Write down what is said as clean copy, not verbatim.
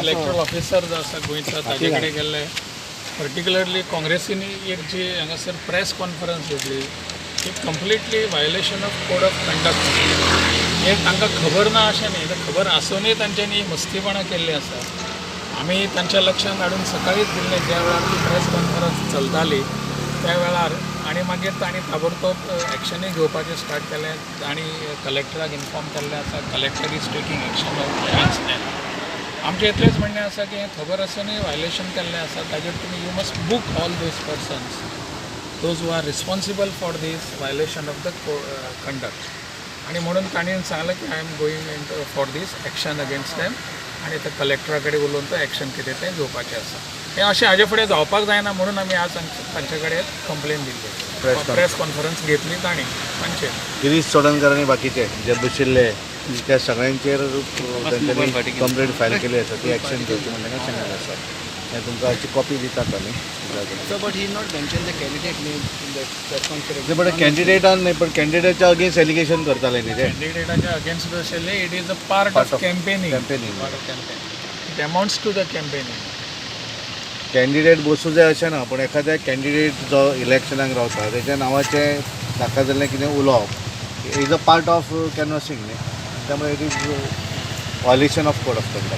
Erectile officer जो आसा गोंयचो, ताजे कडेन गेल्ले. पर्टिक्युलरली काँग्रेसीनी एक जी हांगासर प्रेस कॉन्फरन्स घेतली, ती completely violation of code of conduct. हें तांकां खबर ना अशें न्ही, तें खबर आसुनूय तांच्यांनी मस्तीपणां केल्लीं आसा. आमी तांच्या लक्षांत हाडून सकाळीच दिल्लें, ज्या वेळार ती प्रेस कॉन्फरन्स चलताली त्या वेळार. आनी मागीर तांणी ताबडतोब एक्शनूय घेवपाचें स्टार्ट केलें आनी कलेक्टराक इन्फॉर्म केल्लें आसा. Collector is taking action against them. आमचें इतलेंच म्हणणें आसा की हें खबर आसुनूय वायलेशन केल्लें आसा, ताजेर तुमी you must book all those persons, those who are responsible for this violation of the conduct. आनी म्हणून तांणी सांगलें की I am going in for this action against them. आनी ते कलेक्टरा कडेन उलोवन तो एक्शन कितें तें घेवपाचें आसा. हें अशें हाजे फुडें जावपाक जायना म्हणून आमी आज तांचे कडेन कंप्लेन दिल्ली, प्रेस कॉन्फरन्स घेतली तांणी तांचेर. गिरीश चोडणकर आनी बाकीचे जे बशिल्ले त्या सगळ्यांचेर तांच्यांनी कंप्लेंट फायल केली आसा. ती एक्शन घेवची म्हण तांकां सांगिल्लें आसा. हें तुमकां हाची कॉपी दितात आमी. So, but he not mentioned the candidate name in the press conference. पण कॅन्डिडेटान न्ही, पण कॅन्डिडेटच्या अगेन्स्ट एलिगेशन करताले न्ही ते. कॅन्डिडेटाच्या अगेन्स्ट आशिल्लें. It is a part Part of of campaigning. Campaigning. Part of campaign. It amounts to the campaigning. Candidate बसूं जाय अशें ना, पूण एखाद्या कॅन्डिडेट जो इलेक्शनाक रावता तेच्या नांवाचें नाका जाल्लें कितें उलोवप is a part of canvassing न्ही. त्यामुळे it is violation of code of conduct.